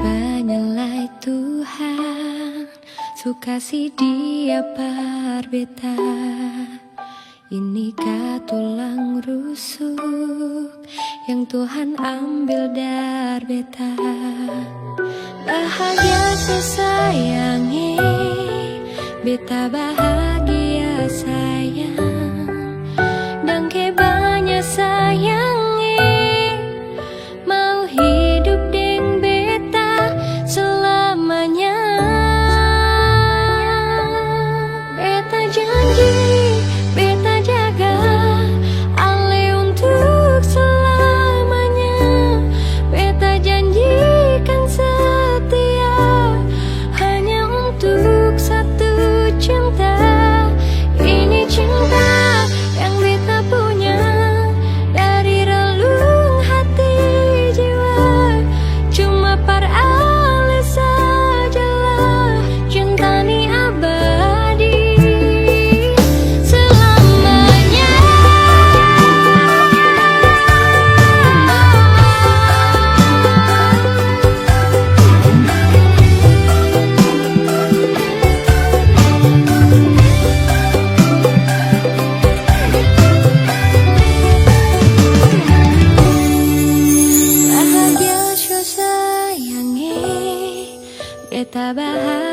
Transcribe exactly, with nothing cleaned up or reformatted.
Rupanya lai Tuhan su kasi Dia par beta. Ini ka tulang rusuk yang Tuhan ambil dari beta. Bahagia so sayang e, beta bahagia sayang. Dangke banya sayang e, mau hidup deng beta selamanya. Beta janji, beta jaga ale untuk selamanya. Beta janjikan setia hanya untuk satu cinta. Ini cinta yang beta punya dari relung hati jiwa. Cuma par ale sajalah cinta ni abadi selamanya. Bahagia so sayang e, beta bahagia.